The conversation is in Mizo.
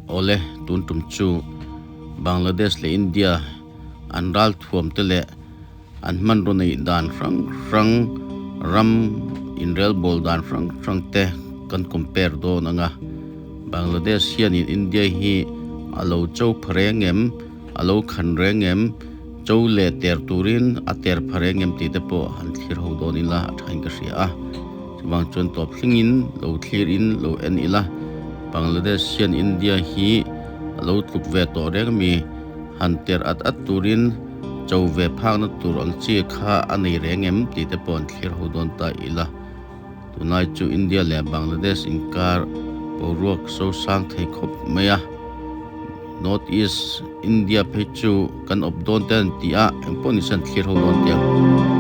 Awle, tun tum chu Bangladesh leh India an ral thuam te leh an hmanraw neih dan hrang hrang, ram inrelbawl dan hrang hrang te kan compare dawn ang a. Bangladesh hianin India hi a lo cho pha reng em, a lo khan reng em, cho leh ter turin a ter pha reng em tih te pawh han thlir ho dawn ila a thain ka hria a. Chuvang chuan tawp thlengin lo thlir in lo en ila, Bangladesh hian India hi a lo tluk ve tawh reng ami? Han ter at at turin cho ve phakna tur ang chi kha a nei reng em tih te pawh an thlir ho dawn ta ila. Tunlai chu India leh Bangladesh inkar boruak so sang thei khawp mai a, North East India phei chu kan awp dawn te an ti a, engpawh ni se an thlir ho dawn teh ang.